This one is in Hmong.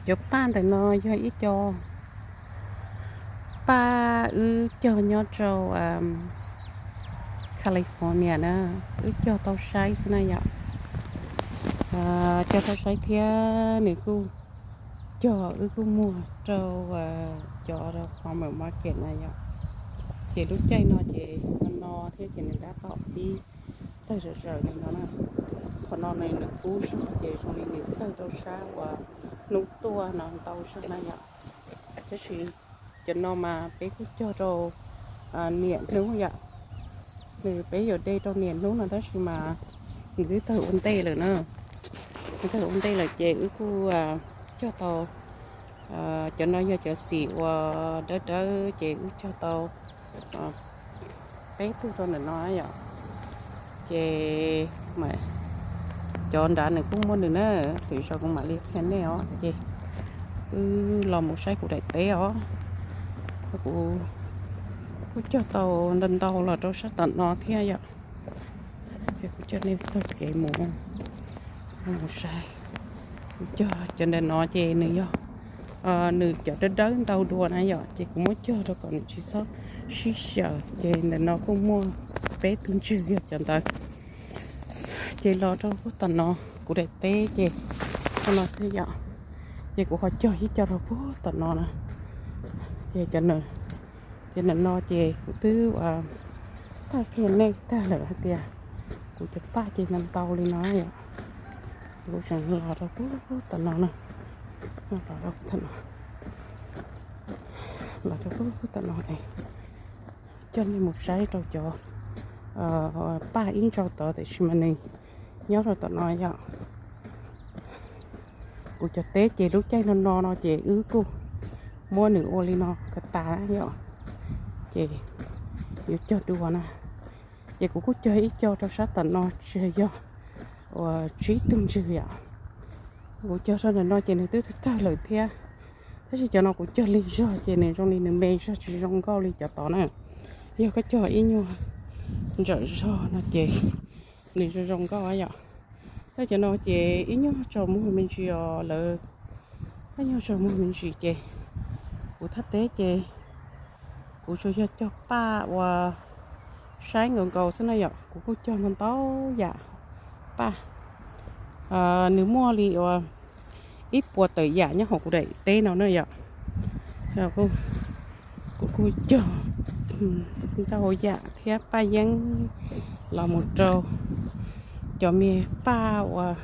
Cov paj ntawm no yog ib co paj wb cog nyob rau California na, wb cog tau saib xwb na yom. Cog tau saib thiab nws kuj cog, wb kuj muag rau cov farmer market na yom. Ces lub caij no ces no no thiab ces nws tab tom pib tawg zom zaws li no na. Qhov no nws kub zog ces zoo li nws tawg rau sab uas hnub tuaj no ntau zog na yom. Tab sis cov no mas peb kuj cog rau niam hnub yom. Nws peb yuav de rau niam hnub no tab sis mas nws twb tawg ua ntej lawm na. Nws tawg ua ntej lawm ces wb kuj cog tau, cov no yog cov xim uas dawb dawb ces wb cog tau peb tug rau ntawm no yom. Ces cov nrad nws kuj muaj nws na, lwm zaus kuv mam li qhia nej os. Ces wb los mus saib kuv daim teb os. Kuv kuj cog tau ntau ntau los rau sab tom no thiab yom. Ces kuv coj nej taug kev mus, mus saib. Kuv cog cov ntawm no ces nws yog, nws cov dawb dawb ntau dua na yom, ces kuv muab cog rau kom nws tsis txhob sib xyaw. Ces ntawm no kuj muaj peb tug ntswg yog cov ntawd. Ces los rau puag tom no, kuv daim teb ces tau no xwb yom. Ces kuv ho cog ib co rau puag tom no na. Ces cov ntawm no ces kuv twb paj qhia nej tag lawm hais tias kuv cov paj ces ntau ntau li no yom. Kuv tseem los rau puag tom no na, los rau puag tom no, coj nej mus saib rau cov paj ib ntsau tod tiam sis mas nws nyob rau tom no yom. Kuv cov teb ces lub caij no no no ces wb kuj muab nws ua li no kom tas yom. Ces yuav cog dua na. Ces kuv kuj cog ib co rau sab tom no tsis yog uas tsib tug ntswg yom. Kuv cog rau ntawm no ces nws twb tawg lawm thiab. Tab sis cov no kuv cog lig zog ces nws zoo li nws me zog tsis zoo nkauj li cov tod na. Yog koj cog ib nyuag ntsawm zog no ces nws zoo zoo nkauj yom. Tab cov no ces ib nyuag tsaus muag me ntsis os lawv, ib nyuag tsaus muag me ntsis ces kuv thaj teb ces kuv tsuas yog cog paj uas saib nkaus nkaus xwb na yom. Kuv kuj cog ntau ntau yam paj, nws muaj li uas ib puas tawm yam nyob hauv kuv daim teb no na yom. Kuv kuj cog ntau yam thiab paj yeeb los mus rau cov me paj uas